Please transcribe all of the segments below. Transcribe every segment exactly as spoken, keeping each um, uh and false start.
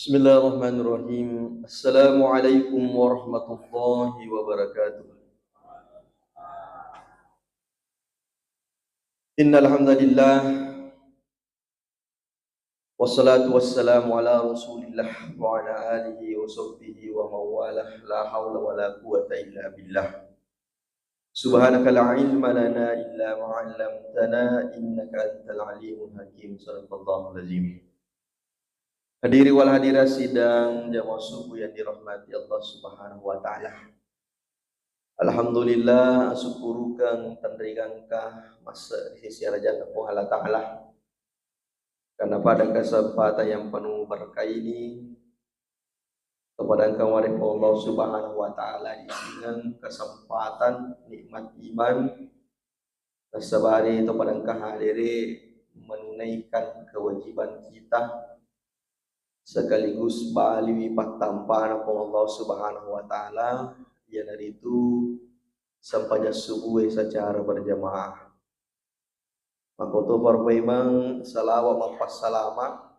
Bismillahirrahmanirrahim. Assalamualaikum warahmatullahi wabarakatuh. Innal hamdalillah. Wassalatu wassalamu ala Rasulillah wa ala alihi wa sahbihi wa mawalah. La haula wa la quwwata illa billah. Subhanaka la ilma lana illa ma 'allamtana innaka antal alimul hakim. Sadaqallahul azim. Hadiri wal hadirat sidang jamaah subuh yang dirahmati Allah Subhanahu wa taala. Alhamdulillah, asukkurukeng tenrigangka masse ri sisi arajanna Puang Allah Taala. Karena pada kesempatan yang penuh berkah ini, kepada engkau wareko Allah Subhanahu wa taala disingeng kesempatan nikmat iman, nasabari to pada engka hadere menunaikan kewajiban kita sekaligus baliwi pattampana Puang Allah Subhanahu wa taala, iyanaritu sempajang subuh secara berjamaah. Makoto parpaimeng salawa mappassalama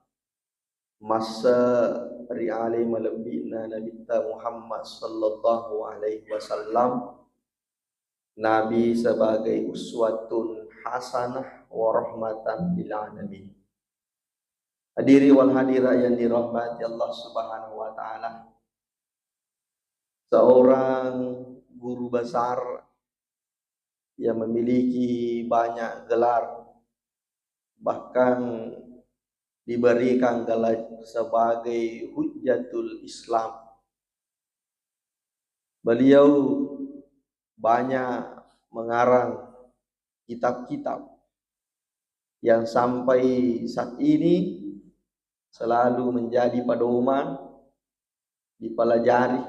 massa ri ale malebbi'na Nabitta Muhammad sallallahu alaihi wasallam, Nabi sebagai uswatun hasanah wa rahmatan lil alamin. Hadiri wal hadirat yang dirahmati Allah Subhanahu wa taala. Seorang guru besar yang memiliki banyak gelar, bahkan diberikan gelar sebagai Hujjatul Islam. Beliau banyak mengarang kitab-kitab yang sampai saat ini selalu menjadi pedoman, dipelajari.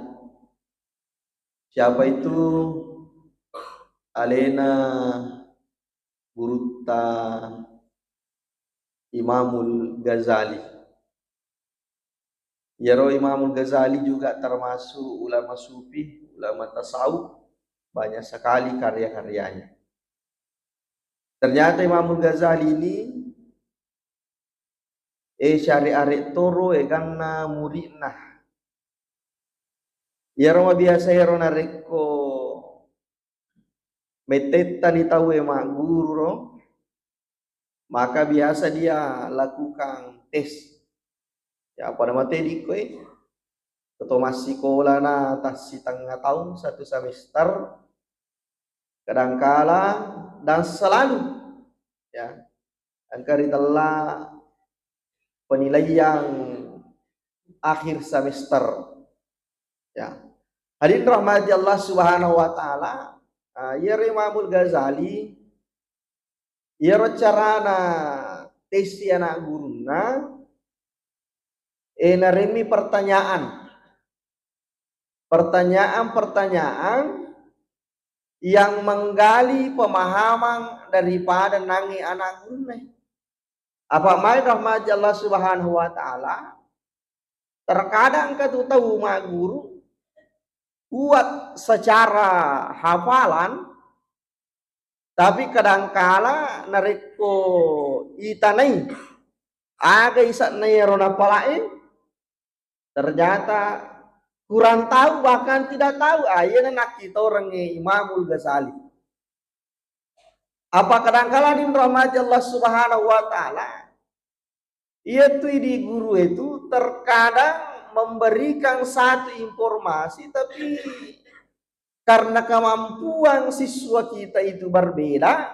Siapa itu? Alena gurutta Imamul Ghazali. Iyaro Imamul Ghazali juga termasuk ulama sufi, ulama tasawuf, banyak sekali karya-karyanya. Ternyata Imamul Ghazali ini, eh, syariat toro eganna muridna. Iyaro mabiasa ero narekko mettettani tau e magguru ro, maka biasa dia lakukan tes. Ya, pada mate dikko e, keto massikola na tassitengnga taung, satu semester, kadangkala dan selalu, ya, engka ritella penilaian akhir semester. Ya. Hadirin rahmati Allah Subhanahu wa taala, ah, iyaro Imamul Ghazali, iyaro carana tesi anak gurunna, eh, naremmi pertanyaan. Pertanyaan-pertanyaan yang menggali pemahaman daripada nangi anak gurunna. Apa mai rahmati Allah Subhanahu wa taala, terkadang engka tu tau magguru kuat secara hafalan, tapi kadangkala narekko itanai aga ise'na iyaro napalai, ternyata kurang tahu, bahkan tidak tahu. Ah, iyana nakkitorengngi Imamul Ghazali. Apa kadangkala, hadirin rahmati Allah Subhanahu wa taala, iyatu idi guru itu terkadang memberikan satu informasi, tapi karena kemampuan siswa kita itu berbeda,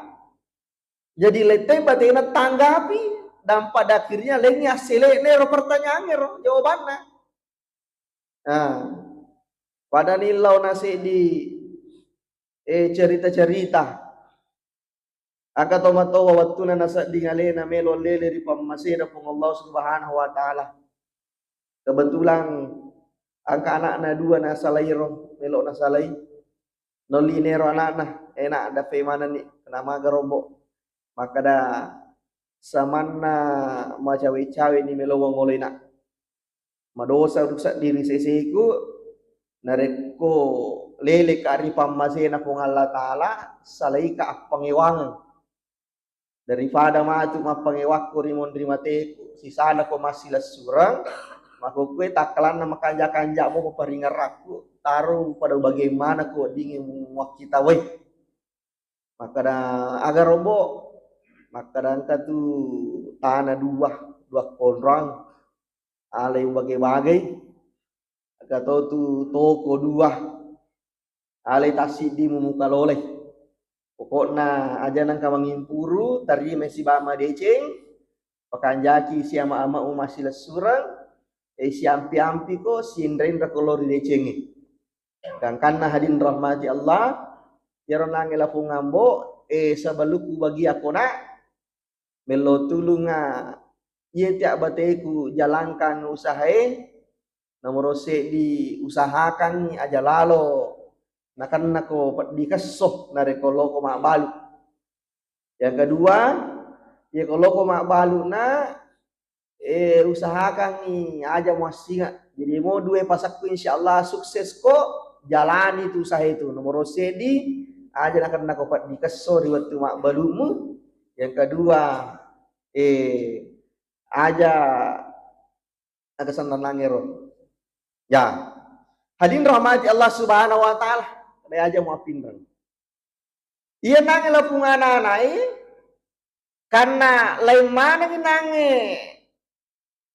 jadi lettai batena tanggapi, dan pada akhirnya lengngi assele'na ero pertanyaangnge ro jawabanna. Nah, pada nillau na seddi, eh, cerita-cerita. Engka tomatoa wettunna nasedding alena melo lele ri pammasena Puang Allah Subhanahu wa taala. Kebetulan engka anakna dua nasalai ro, melo nasalai. Nolli nero anakna, enak dafe manenni, kena maga robo. Makkeda samanna macawe-cawe ni melo wangolena. Madosa rusak diri seseku, narekko leleka ri pammasena Puang Allah Taala, salaika appangewangeng. Daripada matu mappangewakko ri monri mateku, sisalako massilessureng, Makkukue takkalanna makanja-kanja mo paparingerrakku, taro pada bagaimana ku weddingnge muwakkitawai. Makkeda, aga robo? Makkeda, engka tu tana dua, dua konrang, alai bage-bagei, engka to tu toko dua, alai tassiddi mumuka lolai. Pokokna aja nengka mangimpuru, tarima sibawa madeceng, pakanjaki siama-amamu massilessureng, e siampi-ampiko, sinre-inreko lao ri decengnge. Gangkanna hadirin rahmati Allah, iyaro nangnge lapong ambo, e sebelum kubagia kona, mello tulunga iya tiak bateku jalangkang usahae, nomoro seddi usahakangngi aja lalo nakennako peddi kesso narekko loko mabbalu. Yang kedua, iya ko loko mabbalu na, eh, usahakangngi aja muassinga. Jadi mo dua pasakku insyaallah sukses ko, jalani tu usaha itu. Nomoro seddi, aja nakennako peddi kesso ri wettu mabbalumu. Yang kedua, eh, aja nakasennangngero. Ya. Hadirin rahmati Allah Subhanahu wa Ta'ala, de aja muappinreng. Iya nangnge lapung ananai, karena lain maneng nangnge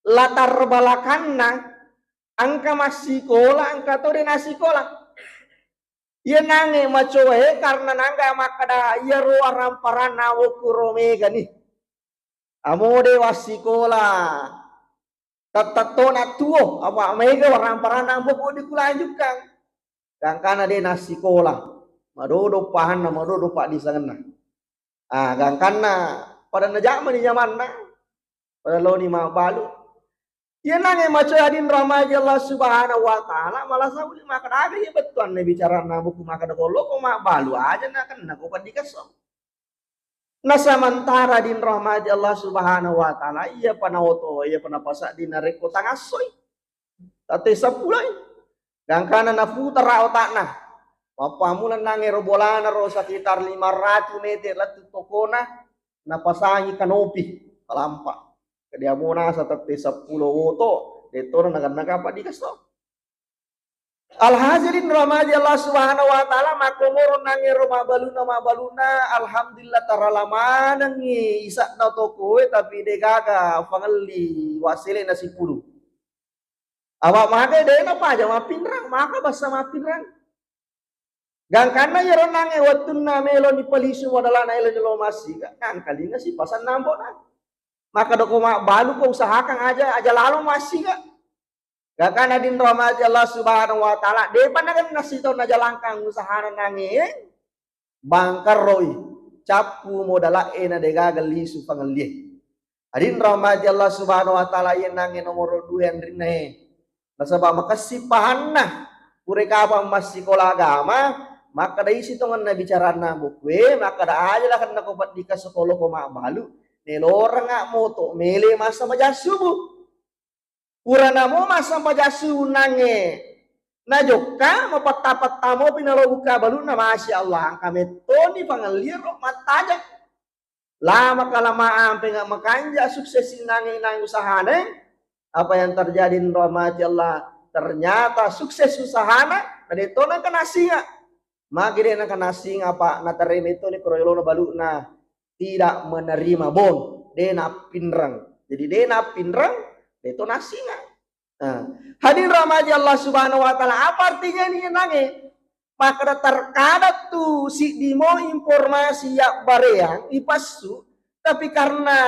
latar balakanna, engka massikola, engka to de nassikola. Iya nangnge macoe karena nangga makkeda iyaro aramparanna wokku ro megani. Amo de wassikola, tettettona tuo, apa mega waramparanna ambo ko dikulanjukkan. Gangkana de nassikola, madodo pahanna, madodo paddisengenna. Ah, gangkanna pada najamani jamanna, pada loni mabbalu. Iya nangnge macoe hadirin rahmati Allah Subhanahu wa Ta'ala, malasa uli makkeda aga iya bettuanna bicaranna buku makkeda ko loko mabbalu aja nakenna ko peddi kesso. Na sementara hadirin rahmati Allah Subhanahu wa Ta'ala, iya pa naoto, iya pa napasaddi narekko tangassoi, tette seppuloi. Gangkana nafutara otakna. Mappammula nangngero bolana ro sekitar lima ratus meter lettu tokona, napasangi kanopi, talampa. Kedia monasa tette seppulo woto, dettona naganna kapang dikesso. Alhasirin rahmati Allah Subhanahu wa Ta'ala, makkomoro nangngero mabbaluna, mabbaluna, alhamdulillah, tarala manengngi ise'na tokoe, tapi degaga fangelli wassele nasipulu. Apa maka de napaja mappinrang, maka bassa mappinrang. Gangkanna iyaro nangnge wettunna melo nipalisu modalana elo jolo massiga, nangkalinga sipasang nambona. Maka doko mabbalu ko usahakan aja, aja lalo massiga. Gangkanna hadirin rahmati Allah Subhanahu wa Ta'ala, depa nagenna sitau najalangkang usahana nangnge, bangkarroi, cappu modala'e na degaga lisu pangellie. Hadirin rahmati Allah Subhanahu wa Ta'ala, iya nangnge nomoro dua anrinna e. Nasaba makessing pahanna, pura kapang massikola agama, makkeda isi tongenna bicaranna bukkue, makkeda aja lakenna ko peddi kesso ko loko mabbalu, nelorengnga moto mele massa majassubu. Purana mo massempajang sunnangnge najokka, mapetta-petta mopi nalo bukka balunna, masya Allah, engka mettoni pangelliero mattajeng. Lama kalamaan penga makanja sukses innangnge inang usahane. Apa yang terjadi rahmati Allah? Ternyata sukses usahana, na detto nengka nassinga. Magi de nengka nassinga, Pak, natarima itu ni koro yolona baluna. Tidak menerima bon, de nappinreng. Jadi de nappinreng, de to nassinga. Nah, hadirin rahmati Allah Subhanahu wa Ta'ala, apa artinya ini nange? Maka terkadang tu siddi mo informasi ya bareang ipassu, tapi karena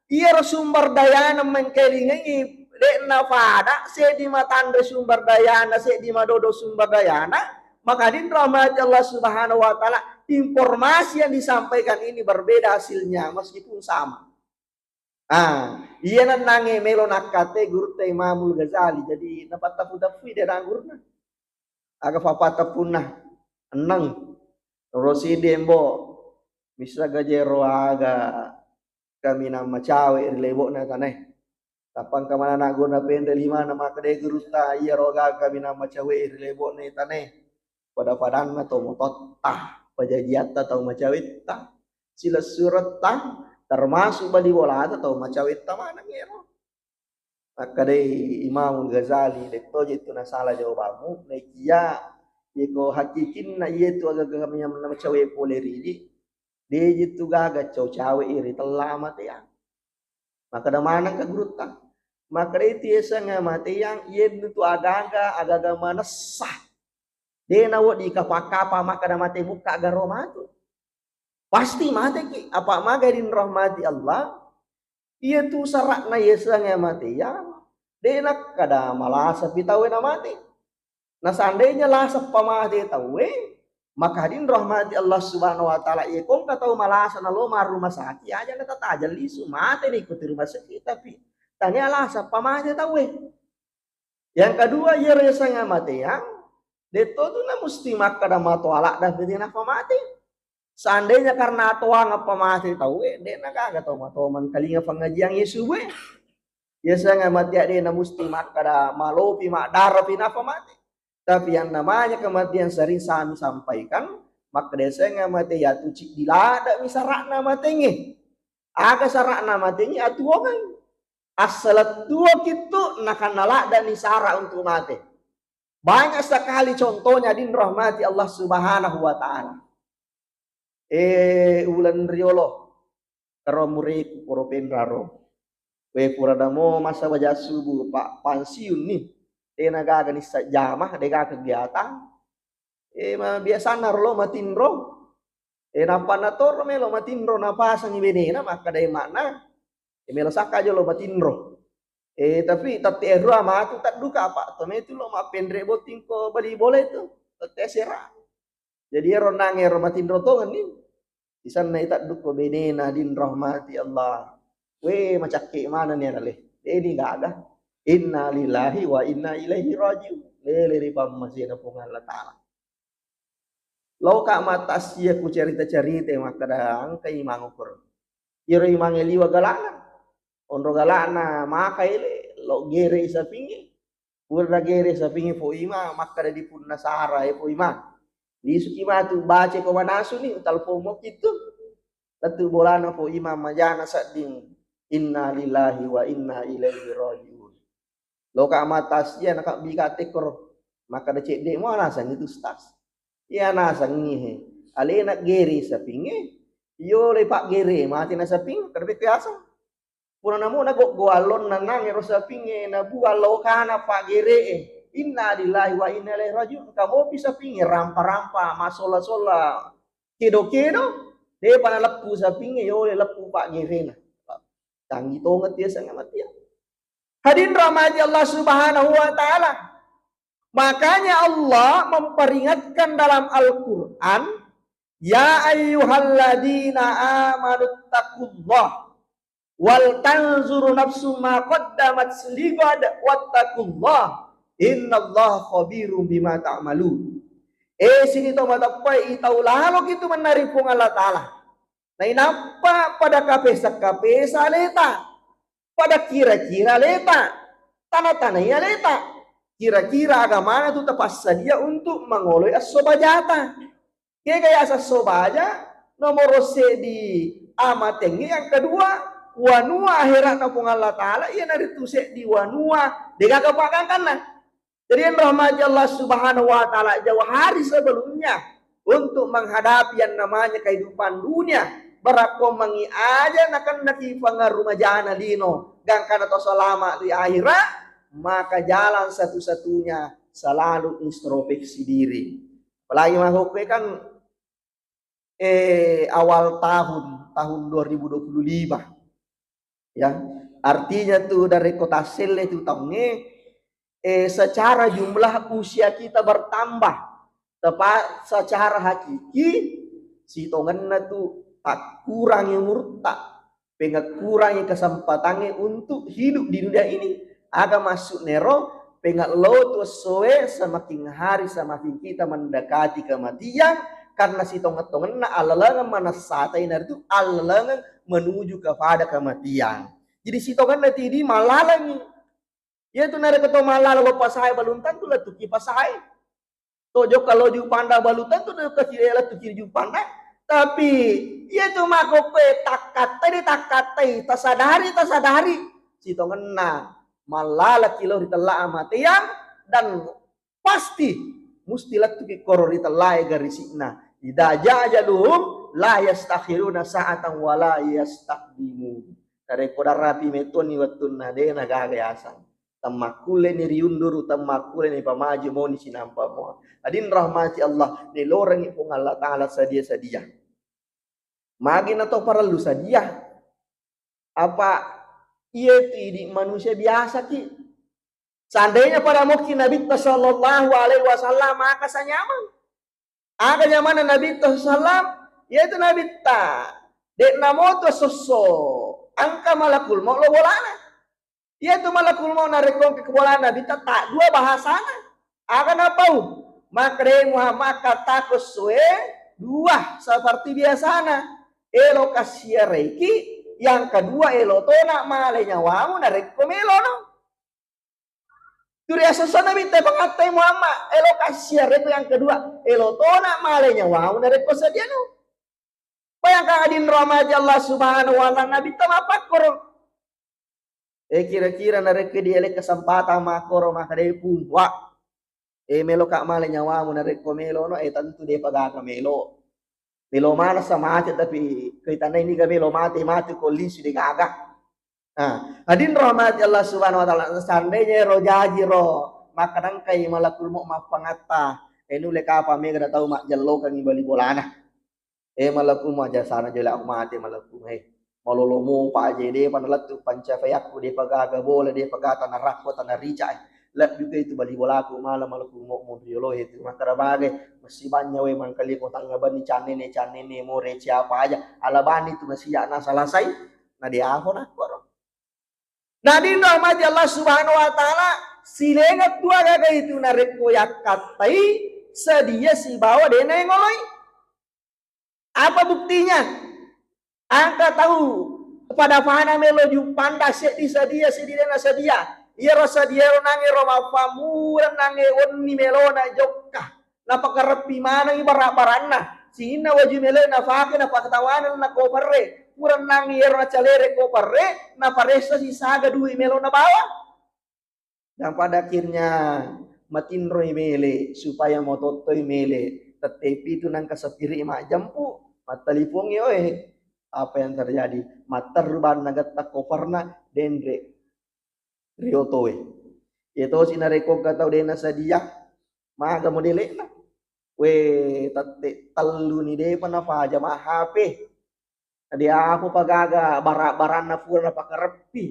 iyaro sumber dayana mengkelingai, de'na pada, seddi matanre sumber dayana, seddi madodo sumber dayana, maka hadirin rahmati Allah Subhanahu wa Ta'ala, informasi yang disampaikan ini berbeda hasilnya meskipun sama. Ah, iya nennangnge melo nakkate gurutta Imamul Ghazali, jadi napattappu-tappui de guruna. Aga papateppunna? Enneng. Rosidi embo, missa gajero aga kaminang macawe ri lebo'na tanae. Tappa engka manana guruna penre limana, makkeda gurutta, iyaro aga kaminang macawe ri lebo'na tanae, pada-padanna to mototta, pajajiatta tau macawetta, silessuretta, termasuk bali bolata tau macawetta maneng ero. Makkedai Imamul Ghazali, "Dettoje tu nasala jawabanmu, naikia yeko hakikinna iyetu agaga miyam namacawe pole ridi, deje tu gaga cau-cawe iri tella amateang." Makkeda maneng ka gurutta, makkeda itu yaseng amateang, iyennu tu agaga, agaga manessa. De nawedding kapa-kapa makkeda mate mukka garo matu. Pasti mateki, apa maga dinrahmati Allah. Iya tu sara'na yaseng amateang, de nakkeda malasa pi tauwe namate. Na seandainya lasa pamate tauwe, maka dinrahmati Allah Subhanahu wa Ta'ala. Iya kongka tau malasa nalo marumah sakit aja na tatajang lisu, mate ni ikuti rumah sakit, tapi tania lasa pamate tauwe. Yang kedua, iyaro yaseng amateang, detto tu na musti makkeda matoa ladda pi nafa mate. Seandainya karena atoang apa mate tauwe, de na gaga tau matoa mengkalinga pengajian Yesu we. Yaseng amatea de na musti makkeda malopi maddara pi nafa mate. Tapi yang namanya kematian sering sami sampaikan, makkeda yaseng amatea tu ciddi ladda mi sara'na matengnge. Aga sara'na matengnge? Atuongeng. Assalettuo kittu nakanna laddani sara untuk mate. Banyak sekali contohnya dinrahmati Allah Subhanahu wa Ta'ala. Eh, uleng riolo, karo mureku poro penraro. We pura damo masa wajah subuh, Pak, pensiun nih. Tena gaga nissa jama, de gaga kegiatan. Eh, ma biasanna rolo matinro. Eh, nappa natoro melo matinro, napasangi benena, makkedai makna, eh, melo sakka jolo matinro. Eh, tapi tette erua matu tadduka, Pak. Tome tu lo mappenre botting ko bali bola itu. Tette sera. Jadi ero nang ero matinro tongenni. Isanna itaddu ko benena dinrahmati Allah. We macakke manenni arale. Deni gaga. Inna lillahi wa inna ilaihi rajiun. Lele ri pammasena Puang Allah Ta'ala. Loka matassia ku cerita-cerita makkeda engka imang ukur. Iyaro imangnge liwa galana. Onro galana maka ele lo gere sapingnge. Pura gere sapingnge po imang makkeda di punna sara e po imang. Lisuki matu baca ko manasu ni, telepon mo kitu. Lettu bolana po imang majana sedding. Inna lillahi wa inna ilaihi rajiun. Loka matassia nakabbi ka tekkoro. Makkeda cedde mo naseng itu stas. Iya nasengngi he. Alena gere sapingnge. Yo le pak gere mati na saping, terbe biasa. Pura namo nagoggo allonna nang ero sapingnge, nabuang lokana paggere'e. Inna lillahi wa inna ilaihi rajiun. Engka mopi sapingnge rampa-rampa, masola-sola, kedo-kedo, depa naleppu sapingnge, yole leppu paggerena. Canggih tongeng tiaseng amatia. Hadirin rahmati Allah Subhanahu wa Ta'ala. Makanya Allah memperingatkan dalam Al-Quran, "Ya ayyuhalladzina amanu taqullah wal tanzuru nafsum ma qaddamat ligad wattaqullah innallaha khabirum bima ta'malun." Eh, sini to mateppai tau lalo kitu mennari Puang Allah Ta'ala. Nainappa pada kapesa-kapesa aleta, pada kira-kira aleta, tana-tanai aleta. Kira-kira agamana tu tapassadia untuk mangoloi esso bajata. Kega yaseng esso baja, nomoro seddi amatengnge, yang kedua wanua akhiratna Puang Allah Ta'ala, iyanaritu seddi wanua degaga pagangkanna. Jadi yang rahmati Allah Subhanahu wa Ta'ala, jauh hari sebelumnya untuk menghadapi yang namanya kehidupan dunia, barakko mengi aja nakennaki pengaruh majana lino, gangkana to salama di akhirat, maka jalan satu-satunya selalu introspeksi diri. Apalagi mangkokkue kan eh, awal tahun, tahun dua ribu dua puluh lima. Ya, artinya tu dari kota selle tu taungnge, eh, secara jumlah usia kita bertambah, tepat secara hakiki sitongenna tu takkurangi umurta, pengekkurangi kesempatannya untuk hidup di dunia ini. Aga maksudnero? Pengello tu essoe, semakin hari semakin kita mendekati kematian, karena sitongeng-tongenna allalengeng manessata inaritu allalengeng menuju kepada kematian. Jadi sitongenna tidi mallalengi. Iya tu narekko to mallala lo pasae, belum tentu lettuki pasae. To jokka lo Juppandang, belum tentu jokka ki lettuki Juppandang. Tapi iya tu makkokkoe takkattai, takkattai, tasadari, tasadari sitongenna mallalaki lao ri tella amateang, dan pasti musti lettuki koro ri tellae garisi'na. Idza jaa ajaluhum la yastakhiruna sa'atan wa la yastaqdimun. Narekko darapi metoni wettunna, de nagaga yaseng. Temmakkulleni riunduru, temmakkulleni pamaju moni sinampa mua. Adin rahmati Allah, nelorengi Puang Allah Ta'ala sadia-sadia. Magi na to parellu sadia. Apa iya tu idi manusia biasa ki. Seandainya pada mukki Nabitta sallallahu alaihi wasallam, maka sanyamang. Aga nyamanna Nabitta sallam, yaitu Nabitta. Dek namo tu sosso, angka malakul mau lo bolana. Yaitu malakul mau narekko engka ke bolana Nabitta, tak dua bahasana. Aga napau? Makre Muhammad kata kossoe dua seperti biasana. Elo kassiaraiki, yang kedua elo tona male nyawamu narekko melono. Turi asasana Nabitta pangattai Muhammad, elo kassiaraiko yang kedua, elo tona male nyawamu narekko sadiano. Bayangkan adin rahmati Allah Subhanahu wa Ta'ala, Nabitta mappakkoro. Eh, kira-kira narekko dielek kesempatan makkoro, maka depung, wa. Eh, meloka male nyawamu narekko melono, eh, tentu depa gaga melo. Melo manessa mate, tapi kaitanna ini ga melo mate, mate ko lisu de gaga. Nah, adin rahmati Allah Subhanahu wa Ta'ala, seandainya ro jaji ro, maka nangkai malakul mau mappangatta, eh, nulle kapa mega da tau majjallokangi bali bolana. Eh, malakul mau jasana jela aku mate malakul, eh. Malolo mopa aja, depa nalettu pancapaiakku, depa gaga bola, depa gaga tana rakko, tana rica, eh. Lebbi ke itu bali bolaku mala malakul mau monriolo itu. Maka bagai, masih banyak we mangkali ko tangga bani canene, canene, more siapa aja. Ala bani tu masih na selesai. Na dia apa nakkoro. Nah, adin rahmati Allah Subhanahu wa Ta'ala, silenga tu agaga itu narekko yakkattai sedia sibawa dena ngoloi. Apa buktinya? Angka tau pada fana melo juppanda seddi sedia, seddi dena sedia. Iyaro sedia ro nange ro mappamura nange wenni melona jokka. Napakareppi manengi bara-baranna. Sininna waju melo nafake napakatawana na koperre. Pura nangi ero nacalere koperre, naparessa sisaga dui melo nabawa. Dan pada akhirnya matinroi mele supaya motottoi mele. Tette pitu nangka sapiri majjempu, mattalipongi oe. Apa yang terjadi? Matterru banna getta koperna denre riotoe. Iyatosi narekko engka tau de nasadia, maga modele'na. We, tette telluni depa nafaja ma H P. Nade apa pagaga bara-baranna pura napakareppi.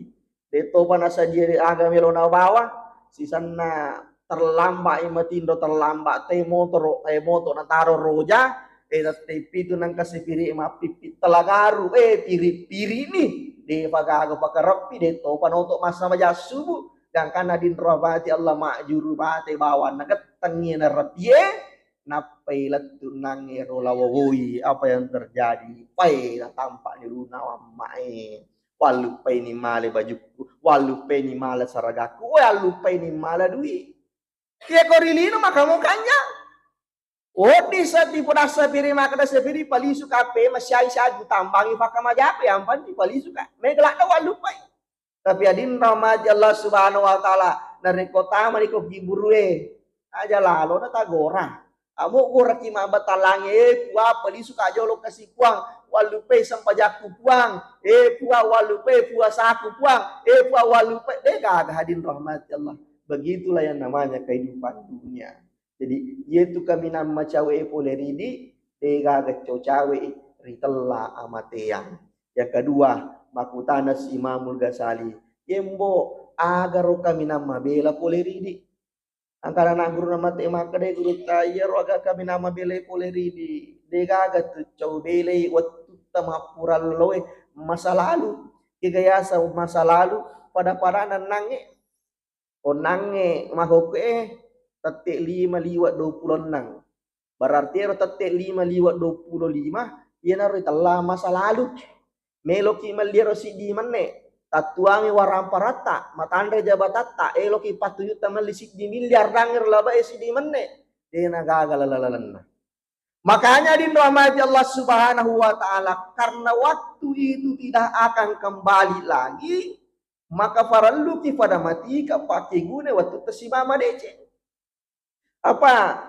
De topa nasadia de aga melo nabawa. Sisenna terlambat i matinro, terlambat te motoro, eh, moto nataro roja, eh, tette pitu nangka sipiri mappippi telagaru, eh, piri-piri ni. De pagaga pakareppi, de topa noto massa maja subu. Gangkanna dinro bati Allah majuru bate bawanna gettengi narapie, nappai lettu nange ro lawawoi. Apa yang terjadi? Pai natampak ni luna wammae. Wallupai ni male bajukku, wallupai ni male saragaku, wallupai ni male dui. Iya ko ri lino maka mo kanja. Odi seddi podassa piri makkeda sepiri palisu kape masiai saju tambangi fakamajaku yang penting palisu ka. Mega ladda wallupai. Tapi adinna mati Allah Subhanahu wa Ta'ala, narekko tamani ko kiburue, aja lalo na tagora. Amo goraki mabbatalangi, eh, Puang, palisu ka jolo kasi Puang, wallupai sempajakku Puang, eh, Puang, wallupai puasaku Puang, eh, Puang, wallupai, de gaga hadin rahmati Allah. Begitulah yang namanya kehidupan dunia. Jadi, iyatu kaminang macawe pole ridi, de gaga cocawe ritella amateang. Yang kedua, makutana si Imamul Ghazali, yembo, agaro kaminang mabela pole ridi. Angkana anak guru namate makkeda gurutta, iyaro aga kaminang mabela pole ridi, de gaga tu cau belai wettu tamappura loe masa lalu. Kegayasa masa lalu, pada-pada nanange. Onnangnge makokkoe tette lima liwa duappulo enneng. Berarti ero tette lima liwa duappulo lima, iyanaro itella masa lalu. Meloki melli ero siddi menne, tattuangi waramparatta, matanre jabatatta, eloki pattujutta melli siddi miliar dangngero labae siddi menne. Dena gaga lala-lalenna. Makanya dinrahmati Allah Subhanahu wa Ta'ala, karena waktu itu tidak akan kembali lagi, Maka farelluki pada matika pakkeguna wettu tasimama deceng. Apa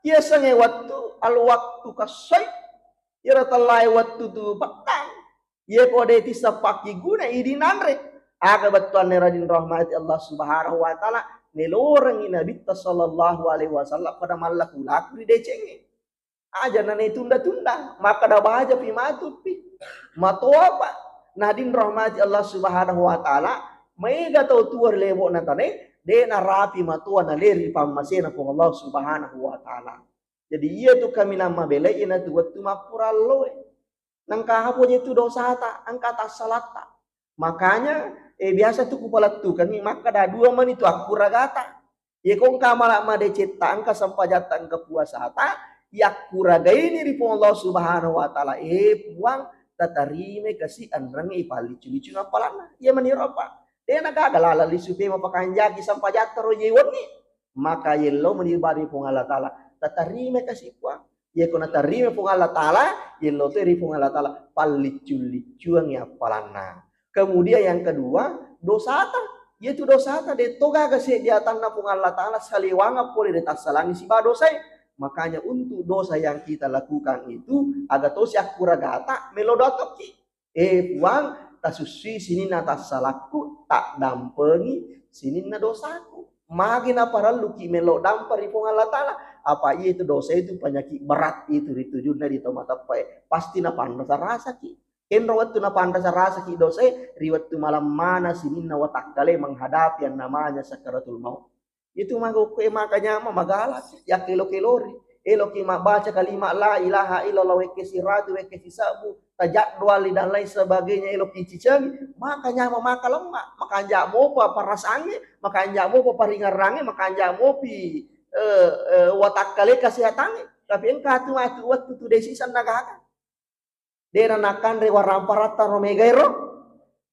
iyasengnge wettu, al-waqtu kassaif, iyaro tellae wettu tu pettang. Iyako de tisseng pakkeguna idi nanre. Aga bettuanna radin rahmati Allah Subhanahu wa Ta'ala, nelorengngi Nabitta sallallahu alaihi wasallam pada mallaku-laku ri decengnge. Aja nane tunda-tunda, makkeda baja pi matu pi. Matoa pa. Nadin rahmati Allah Subhanahu wa Ta'ala, maega tau tua ri lebo'na tane, de narapi matoa naleri pammasena Puang Allah Subhanahu wa Ta'ala. Jadi iya tu kaminang mabelai na tu wettu mappura alloe. Nangka hapo je tu dosata, engka tassalatta. Makanya, eh, biasa tu kupalettukengngi makkeda dua mani tu akkuragata. Yeko engka mala madecetta, engka sempajatta, engka puasata, yakkuragaini ri Puang Allah Subhanahu wa Ta'ala, eh, Puang, tatarimai kasi enrengnge ipallicu-licu appalanna. Iya maniro apa? Dena gaga laleng lisu pema pakanjaki sempajatta ro je wenni. Maka yello mani bari Puang Allah Ta'ala, tatarimai kasi Puang. Yeko natarima Puang Allah Ta'ala, yello to ri Puang Allah Ta'ala, palliccu-liccuangngi appalanna. Kemudian yang kedua, dosata. Yaitu dosata de to gaga seddi atanna Puang Allah Ta'ala, saliwangeng pole de tassalangi siba dosae. Makanya untuk dosa yang kita lakukan itu, aga tosi akkuragata, melo doa tokki. Eh, Puang, tasussui sininna tassalakku, taddampengi sininna dosaku. Magi naparelluki melo dampa ri Puang Allah Ta'ala? Apa iya itu dosa itu penyakit berat itu ri tujunna ri tau mateppe'e. Pasti napanrasa-rasaki. Enro wettu napanrasa-rasaki dosae, ri wettu malemmana sininna watakkale menghadapi yang namanya sakaratul maut. Itu mangkukku e maka nyama magala, yakkelo-kelori. Eloki mabbaca kalimat la ilaha illallah wekke siratu, wekke sisabbu, tajadwali dan lain sebagainya, eloki cicengi, maka nyama maka lemma, makanja mopa parasangnge, makanja mopa paringerrangnge, makanja mopi, eh, eh, watakkale kesehatangnge. Tapi engka tu matu wettu tu desi sennagaga. Dena nakanre waramparatta ro megaero,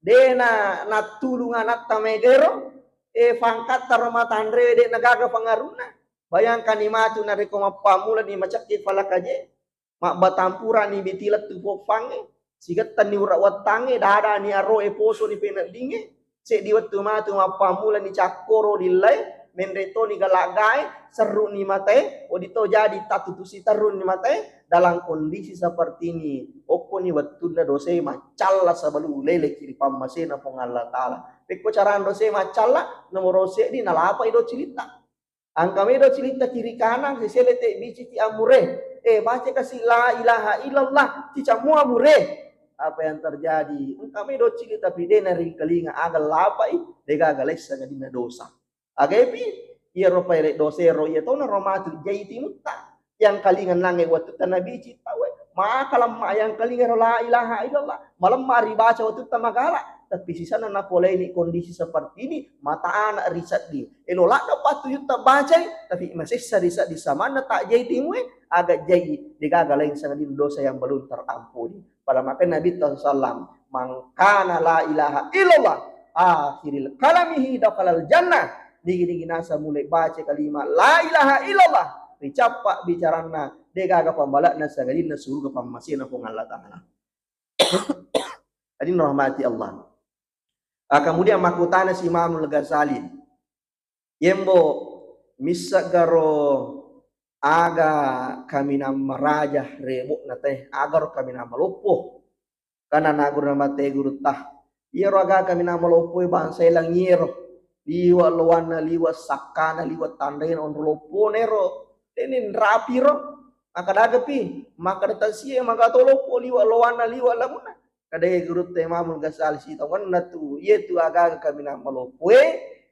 dena nattulung anatta megaero, e pangkatta ro matanrewe dena gaga pangarunna. Bayangkani matu narekko mappammulani macekki falakaje, mabbatampuranni biti lettu poppangnge, sigettanni ura wettangnge, dadani aroe posoni peneddingnge, seddi wettu matu mappammulani cakkoro lillae, menre toni galagae, serruni matae, odi to jadi tattutusi terruni matae, dalam kondisi seperti ini, okkoni wettunna dosae maccalla sebelum uleleki ri pammasena Puang Allah Ta'ala. Pekko carana dosae maccalla, nomoro seddi nalapai do cilitta. Angka medo cilitta kiri kanan, sisele te biciki amure. Eh, baca kasi la ilaha illallah, cicammu amure. Apa yang terjadi? Engka medo cili tapi dena ringkalinga aga lapai, degaga lessa gadinna dosa. Agepi, iyaro pale dosero iya tona ro matu jai timutta. Yang kalinga nange wettu tanabici tawe. Maka lemma yang kalinga ro la ilaha illallah. Malemma ribaca wettu tamagala. Tapi sisana napoleni kondisi seperti ini, mata anak risedding. Elo ladde pattu yutta bacai, tapi masessa risedding samanna tak jai timue, aga jai degaga lain sangadin dosa yang belum terampuni. Pada maka Nabi sallallahu alaihi wasallam, "Man kana la ilaha illallah akhiril kalamihi dakhalal jannah." Nigi-nigi nasa mulai baca kalimat la ilaha illallah, ricappa bicaranna, degaga pambalakna sangadinna suruga pammasena Puang Allah Ta'ala. Adin rahmati Allah. Ah, kemudian makkutana si Imamul Ghazali, "Yembo, misseggaro aga kaminang maraja rebo'na teh, agaro kaminang maloppo?" Kana naguru namate gurutta, "Iyaro aga kaminang maloppo e bangsa elangiero, liwa loanna, liwa sakkana, liwa tanrena onro loppona ero, denin rapiro." Makkadagapi, makkada tasie magato loppo liwa loanna, liwa lamunna. Kadai gurutta Imamul Ghazali sitaungenna tu, iyetu agaga kaminang maloppoe,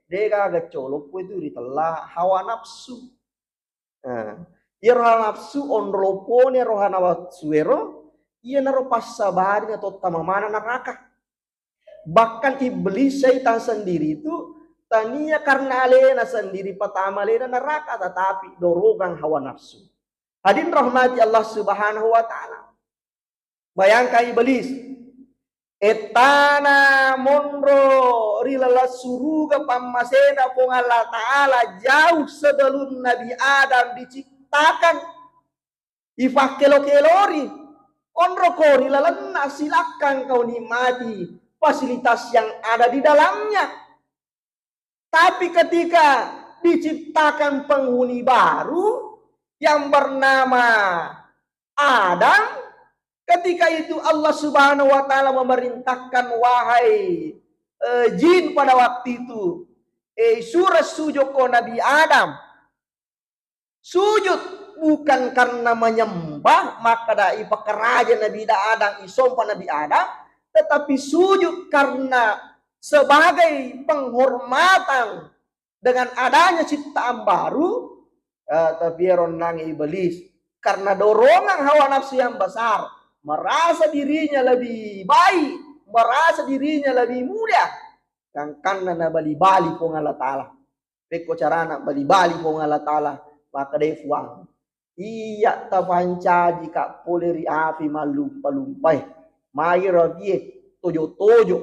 degaga cau loppoe tu ritella hawa nafsu. Nah, iyaro hawa nafsu onro loppone ro hawa nafsu ero, iyanaro passabari natotta mamana neraka. Bahkan iblis syaitan sendiri itu tania karena alena sendiri patama alena neraka, tetapi dorongan hawa nafsu. Hadin rahmati Allah Subhanahu wa Ta'ala. Bayangkan iblis. Ettana monro ri laleng suruga pammasena Puang Allah Ta'ala jauh sebelum Nabi Adam diciptakan. Ifakkelo-kelori. Onro ko ri lalenna silakkang kau nikmati. fasilitas yang ada di dalamnya. Tapi ketika diciptakan penghuni baru yang bernama Adam, ketika itu Allah Subhanahu wa Ta'ala memerintahkan, wahai, eh, jin pada waktu itu, eh, suruh sujud ko Nabi Adam. Sujud bukan karena menyembah, maka da ipakaraja Nabi Adam, isompa Nabi Adam, tetapi sujud karena sebagai penghormatan dengan adanya ciptaan baru, eh, tapi ero onnang iblis, karena dorongan hawa nafsu yang besar, merasa dirinya lebih baik, merasa dirinya lebih mulia, gangkanna nabali-bali Puang Allah Ta'ala. Pekko carana bali-bali Puang Allah Ta'ala, maka dé Puang. Iya tapancaji ka pole ri api mallumpa-lumpae. Magi ro api e tojo-tojo.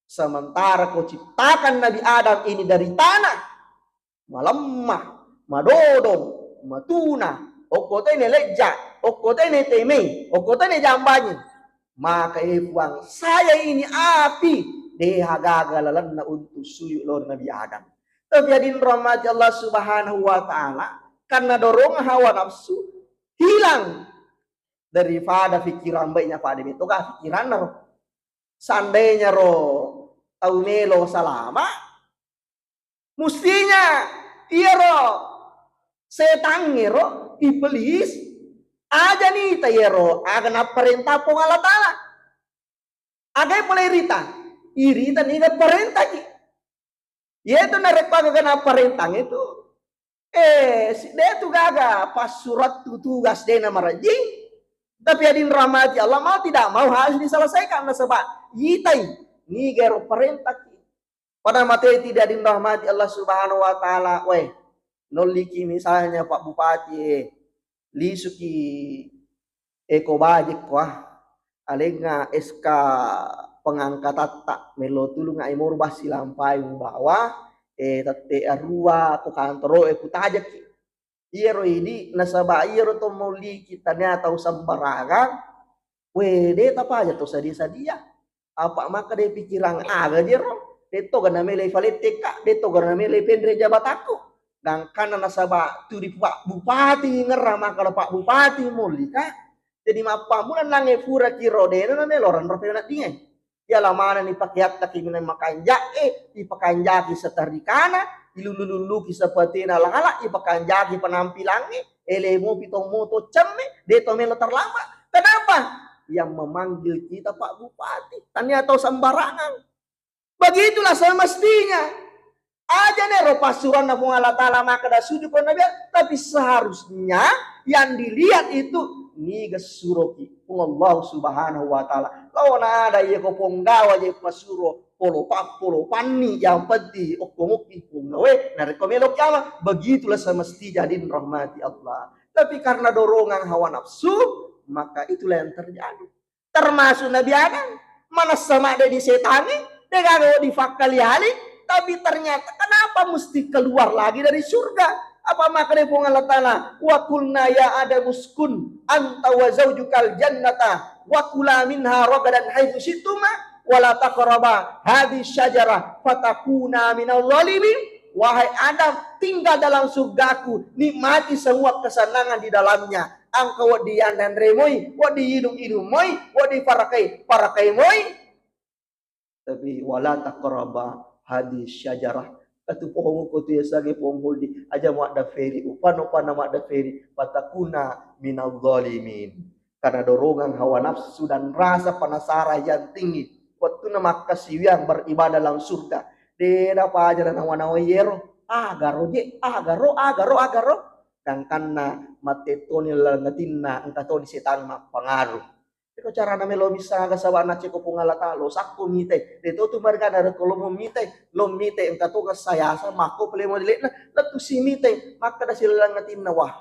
Sementara kau ciptakan Nabi Adam ini dari tanah, malemma, madodong, matuna, okko tene lejja, okko tene teme, okko tene jambangi. Maka, eh Puang, saya ini api, deha gaga lalenna untuk sujud lao ri Nabi Adam. Tapi hadirin rahmati Allah Subhanahu wa Ta'ala, karena dorongan hawa nafsu, hilang daripada pikiran baiknya pada metoga pikiranna ro. Seandainya ro tau melo salama, mustinya iyaro setangnge ro, iblis, aja nita iyaro aga napparenta Puang Allah Ta'ala. Aga pole irita? Irita niga parentaki. Iyatu narekko aga napparentang itu, eh, si-, de tu gaga passurattu tugas de namarajing. Tapi hadirin rahmati Allah, mau tidak mau harus diselesaikan, nasaba itai niga ero parentaki. Pada mate tidak hadirin rahmati Allah Subhanahu wa Ta'ala, weh, nolliki misalnya Pak Bupati, eh, lisuki eko bajik ko, ah, alenga S K pengangkatatta, melo tulung ai morba silampai mubawa, eh, tette arua ko kantoro e kutajaki. Iyaro idi nasaba iyaro to molliki tania tau sembarangan, we, de tapaja to sadia-sadia. Apa maka de pikirang aga jero? De toga namele falettekka, de toga namele penre jabatakku. Gangkanna nasaba tu di Pak Bupati ngerra maka Pak Bupati mollika. Jadi mappammula nange pura kiro dena namelo ranra penaddinge. Iya lamanani pakeattaki minang makanja'e, ipakanjaki setarikana, ilullu-lulluki sepetena lala, ipakanjaki penampilangnge, elemo pitommo to cemme, de to melo terlambat. Kenapa? Yang memanggil kita Pak Bupati. Tania tau sembarangan. Begitulah semestinya. Aja nero passuranna Puang Allah Ta'ala makkeda sujud ko Nabi, tapi seharusnya yang dilihat itu niga suroki Puang Allah Subhanahu wa Ta'ala. Laona ada iya ko ponggawa je pasuro polo pappolo panni, yang penting okko mukki ponggawe narekko melo kiamat. Begitulah semestinya hadirin rahmati Allah. Tapi karena dorongan hawa nafsu, maka itulah yang terjadi. Termasuk Nabi Adam. Manessa madde di setangi, degaga wedding fakkali-ali, tapi ternyata kenapa mesti keluar lagi dari surga? Apa makkeda Puang Allah Ta'ala, "Wa qulna ya Adam uskun anta wa zaujukal jannata wa kula minha ragadan haitsu syi'tuma wa la taqraba hadhihi syajarah fatakuna minal zalimin." Wahai Adam, tinggal dalam surgaku, nikmati semua kesenangan di dalamnya. Engka wedding yanre-yanre moi, wedding inung-inung moi, wedding parakai-parakai moi. Tapi wala taqraba hadhihi syajarah. Atu pohong ko tu yasage pohong huldi, aja madda feri, upanna-upanna madda feri, fatakuna minal zalimin. Karena dorongan hawa nafsu dan rasa penasaran yang tinggi. Wettunna makkasiwiang beribadah dalam surga, de napaja nawa-nawa yero. Agaro je, agaro, agaro, agaro. Gangkanna matettoni laleng atinna, engka toni setang mappangaruh. Iko carana melo missang aga sabana ceko Puang Allah Ta'ala, lo sakko mitai. De to tu margana reko lo mitai, lo mitai engka to sayasa makko pale modele'na, lettu si mitai, makkeda si laleng atinna, wah.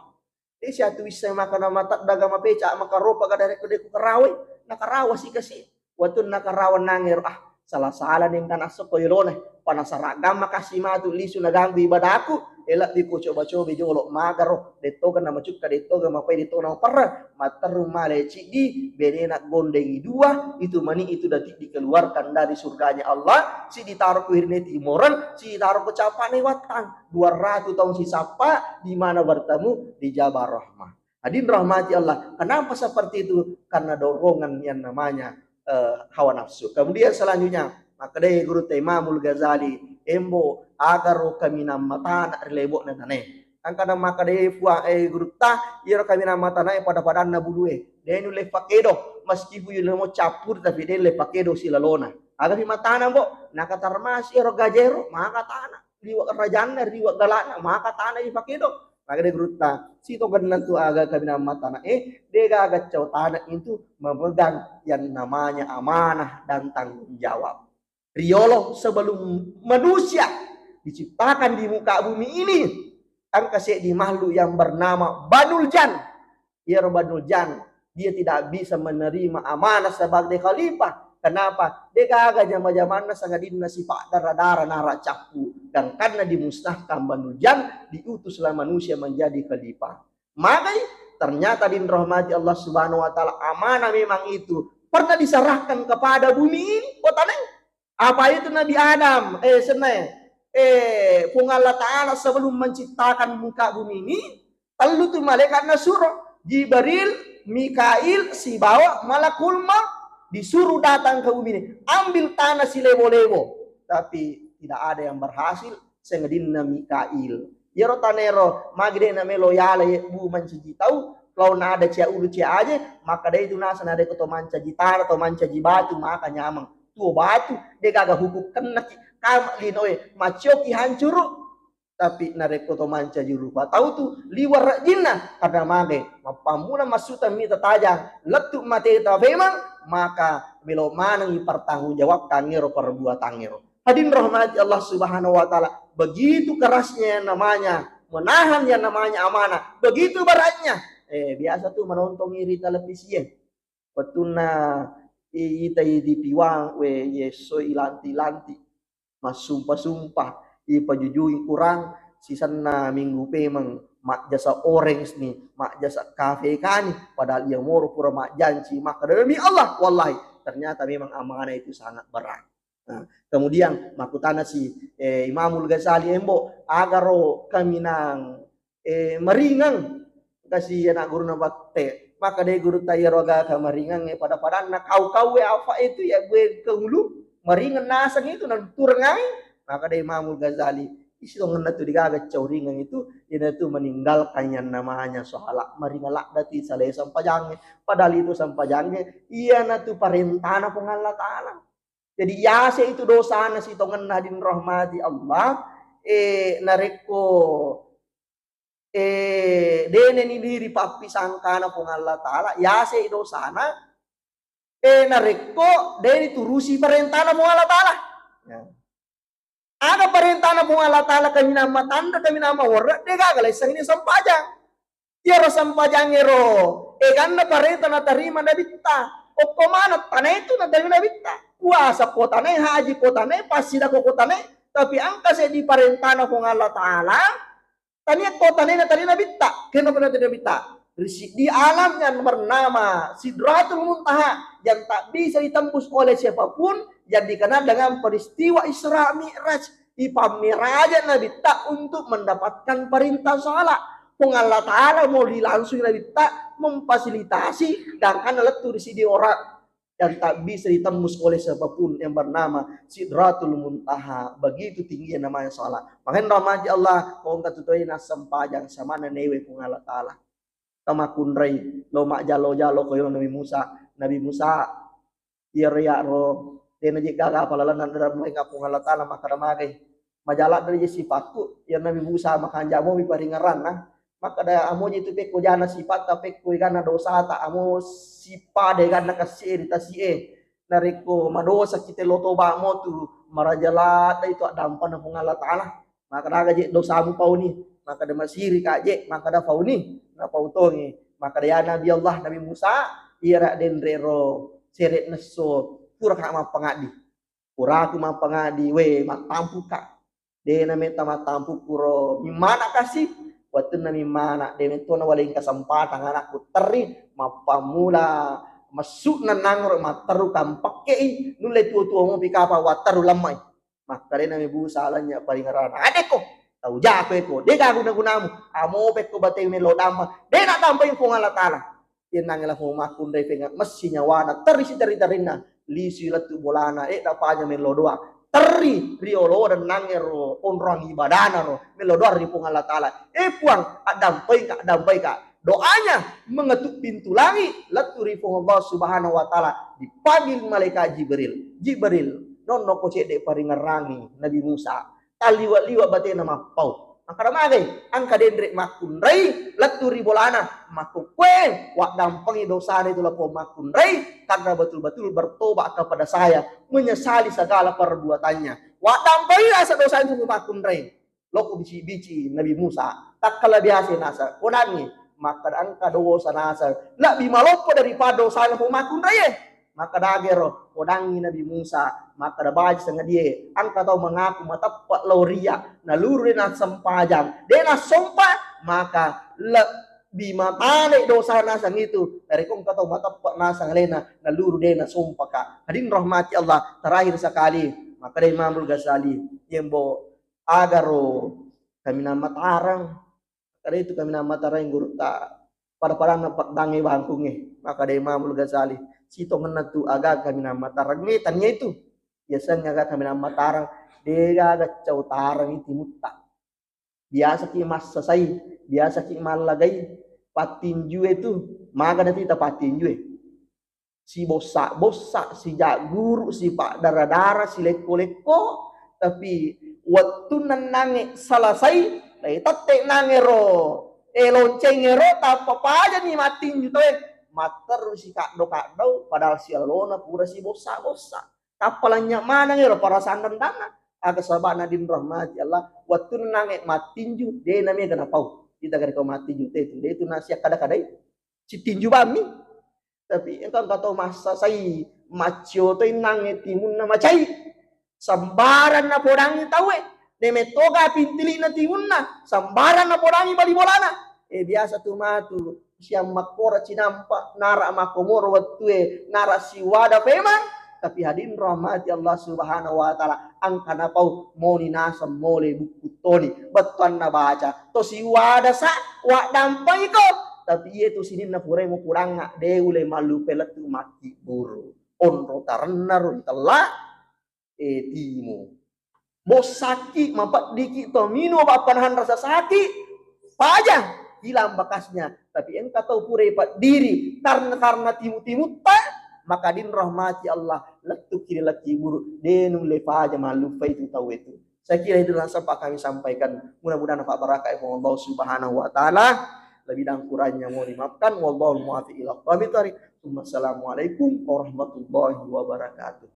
De siatu wisseng makkeda mateddaga mapeca makaropa kada reko de ku karawai, nakarawa si kasi. Wettunna karawa nangero, ah, Sala-sala ni engka nasso ko yolona. Panasaraggang makassi matu lisu naganggu ibadaku, eh, lebbi ko coba-coba jolo magaro, dettoga namacukka, dettoga mapai, dettoga maperre, matterru male ciddi, benena gondengi dua, itu mani itu dati dikeluarkan dari surganya Allah, si ditaro ko irne timoreng, si ditaro ko capane wattang, dua ratus tahun sisappa, di mana bertemu? Di Jabal Rahmah. Hadirin rahmati Allah, kenapa seperti itu? Karena dorongan yang namanya, eh, hawa nafsu. Kemudian selanjutnya, makkedai gurutta Imamul Ghazali, embo, agaro kaminang matana ri lebo'na tanae. Engkana makkedai Puang, eh, gurutta, iyaro kaminang matanae pada-padanna bulue. De nulle pakedo, meskipun yulemo cappur, tapi de nulle pakedo silalona. Agapi matana, mbo? Naka termasuk ero gajero, maka tana. Liwa rajanna, liwa galana, maka tana ipakedo. Makkedai gurutta, sitongenna tu aga kaminang matana, eh, de gaga cau tana itu memegang yang namanya amanah dan tanggung jawab. Riolo sebelum manusia diciptakan di muka bumi ini, engka seddi makhluk yang bernama Banul Jan. Iyaro Banul Jan, dia tidak bisa menerima amanah sebagai khalifah. Kenapa? De gaga jama-jamanna sangadinna sipa dara-dara nara cappu. Gangkanna dimusnahkan Banul Jan, diutuslah manusia menjadi khalifah. Magai, ternyata dirahmati Allah Subhanahu wa Ta'ala, amanah memang itu pernah diserahkan kepada bumi ini, kota Neng. Apa itu Nabi Adam, eh, senna, eh, Puang Allah Ta'ala sebelum menciptakan muka bumi ini, tellu tu malaikat nasuro, Jibril, Mikail, sibawa Malakul Maut, disuruh datang ke bumi ini, ambil tanah silebo-lebo. Tapi tidak ada yang berhasil, sangadinna Mikail. Iyaro tanero, magi de namelo yala ye bu mancaji tau, laona ada cia ulu cia aje, maka de itu nasa narekko to mancaji tanah, to mancaji batu, maka nyameng. Tuo batu, de gaga hukum kennaki, kama linoe, macioki hancuru. Tapi narekko to mancaji rupa tau tu, liwa rejinna, karena mage, mappammula massuta mita tajang, lettu mate ta femang, maka melo manengi pertanggungjawabkan ngero perbuatan ngero. Hadirin rahmati Allah Subhanahu wa Ta'ala, begitu kerasnya yang namanya menahan yang namanya amanah, begitu beratnya. Eh, biasa tu menontongi ri televisi e. Wettunna i-, itai di piwang, we, yesso ilanti-lanti. Massumpa-sumpa, ipajujui kurang, sisenna minggu pemeng, majjasa orange ni, majjasa kafe kani, padahal iya moro pura majjanci, makkeda, "Demi Allah, wallahi, ternyata memang amanah itu sangat berat." Nah, kemudian makkutana si, eh, Imamul Ghazali, "Embo, agaro kaminang, eh, maringeng?" Kasi anak guruna batte. Makkeda gurutta, "Iyaro aga kamaringeng e pada-padanna kau-kau e afa itu ya gue ke hulu, maringeng naseng itu nantureng ai." Makkeda Imamul Ghazali, "Isi tongenna tu digaga cauringeng itu, iyanatu meninggalkan yang namanya sholat, maringeng ladda ti salai sempajangnge, padahal itu sempajangnge iyanatu parentana Puang Allah Ta'ala." Jadi, yase itu dosana sitongenna, hadirin rahmati Allah, eh, narekko, eh, dene ni diri pappisangkana Puang Allah Ta'ala, yase dosana, eh, narekko dene turusi parentana Puang Allah Ta'ala. Ya. Aga parentana Puang Allah Ta'ala, kaminang matanre, kaminang mawerre, de gaga laissengngi sempajang. Iyaro sempajang ero, eganna parenta natarima Nabitta. Okko maneng tanae tu natarima Nabitta. Puasa ko tanae, haji ko tanae, passidako ko tanae. Tapi engka seddi parentana Puang Allah Ta'ala, tania ko tanae natarima Nabitta. Kenapa natarima Nabitta? Ri siddi alam yang bernama Sidratul Muntaha yang tak bisa ditembus oleh siapapun, yang dikenal dengan peristiwa Isra Mi'raj. Ipammeraja Nabitta untuk mendapatkan perintah salat. Puang Allah Ta'ala mau dilangsung Nabitta memfasilitasi, sedangkan lettu di sini orang yang tak bisa ditembus oleh siapapun yang bernama Sidratul Muntaha. Begitu tinggi yang namanya salat. Makanya rahmati Allah, kau engka tutoi nassempajang samana newe Puang Allah Ta'ala. Tamakkunrai lo majjalo-jalo ko yolo Nabi Musa. Nabi Musa, iyaro ya'ro, de naje gaga apa lalenna dalam ring Puang Allah Ta'ala, makkeda magai. Majala dari je sipatku, ya Nabi Musa makanja momi paringeranna. Makkeda amoji tu pekko jana sipatta, pekko egana dosata, amo sipada egana kasi'e ri tasi'e. Narekko madosa kita lo toba mo tu, maraja ladde itu addampana Puang Allah Ta'ala. Makkeda aga je dosamu pauni, makkeda masiri ka je, makkeda pauni, napau tongi. Makkeda ya Nabi Allah, Nabi Musa, iyara denre ro sere nesso, pura ka mappangaddi. Puraku mappangadi, we, mattampuka. De' nametta mattampukkuro mimmana kasi. Wettunna mimmana, de' metto nawaleng kesempatan anakku terri, mappammula messu'na nangro matteru kampekke'i, nulle tuo-tuo mopi kapang watteru lemmai. Makkedai Nabi Musa, alanya paringerrana, adekko, tau jako eko, de' guna-gunamu, amopekko bateu melo dampa, de' natampai Puang Allah Taala. Yennangnge lafo makkunrai, fenga messi nyawana, terri siterri-terrinna, lisui lettu bolana, edda paja mello doa. Terri riolo dennangngero onrong ibadana ro, mello doa ri Puang Allah Taala. Eh Puang, addampaika, addampaika. Doanya mengetuk pintu langit, lettu ri Puang Allah Subhanahu wa Taala, dipanggil malaikat Jibril. Jibril, nonno ko cedde paringerrangi Nabi Musa. Talliwa-liwa batena mappau. Makkeda magai, engka denre makkunrai, lettu ri bolana, makkukkue, waddampengi dosana itu lapong makkunrai, karena betul-betul bertobat kepada saya, menyesali segala perbuatannya. Waddampengi rasa dosa itu makkunrai. Loko bici-bici Nabi Musa, takkala biasa nasa, kodangi, makkeda engka dosa nasa, lebbi maloppo daripada dosana pong makkunrai. Makkeda agero, kodangngi Nabi Musa, makkeda baji sangadie, engka tau mengaku mateppe lao ria, naluru de nassempajang, de nassompa, maka lebbi matale dosa nasang itu, dari ko engka tau mateppe nasang alena, naluru de nasompa ka. Hadirin rahmati Allah, terakhir sekali, makkeda Imamul Ghazali, yembo agaro kaminang matarang, Kada itu kaminang matareng gurutta, pada-padanna peddangnge bangkungnge. Makkeda Imamul Ghazali, sitongenna tu aga kaminang matarengnge, tania itu. Biasanya aga kaminang matareng, degaga cau tareng itu mutta. Biasa ki massasai, biasa ki mallagai, pattinjue tu, maga natita pattinjue. Sibossa-bossa, sijagguru, sipaddara-dara, silekko-lekko, tapi wettunna nangnge selesai, naitette nangngero, eh, loncengngero, tappa pajani mattinju tauwe, matteru sikaddo-kaddo, padahal sialona pura sibossa-bossa. Tappa lanya maneng ero perasaan rendanna. Aga sabana din rahmati Allah, wettunna nangnge mattinju, de namega napau. Kita gare ko mattinju tetu, de tu nasiakkada-kadai. Sittinju bammi. Tapi engka, engka tau massasai, maccio to innangnge timunna macai. Sambarang napodangi tauwe. De mettoga pintili'na timunna, sambarang napodangi bali bolana. Eh, biasa tu matu siang makkora cinampa, nara makkomoro wettue, nara siwada femang. Tapi hadirin rahmati Allah Subhanahu wa Ta'ala, engka napau moni naseng mole bukku toni, bettuanna baca to siwada sa, waddampai ko. Tapi iye tu sininna purai mupudangnga, de ule mallupe lettu makkibburu. Onro tarenna ro ritella, eh, timu. Bossaki, mapeddiki to minum apa nahan rasa sakit, paja hilang bekasnya. Tapi engka tau pura ipeddiri karena, karena timu-timutta, maka din rahmati Allah, lettuki ri laki buru, de nulle paja mallupai tu tau itu. Saya kira itu yang sempat kami sampaikan. Mudah-mudahan dapat barakah ya Allah Subhanahu wa Ta'ala. Lebih dan kurangnya mohon dimaafkan. Wallahul muwaffiq ila aqwamit thariq. Assalamualaikum warahmatullahi wabarakatuh.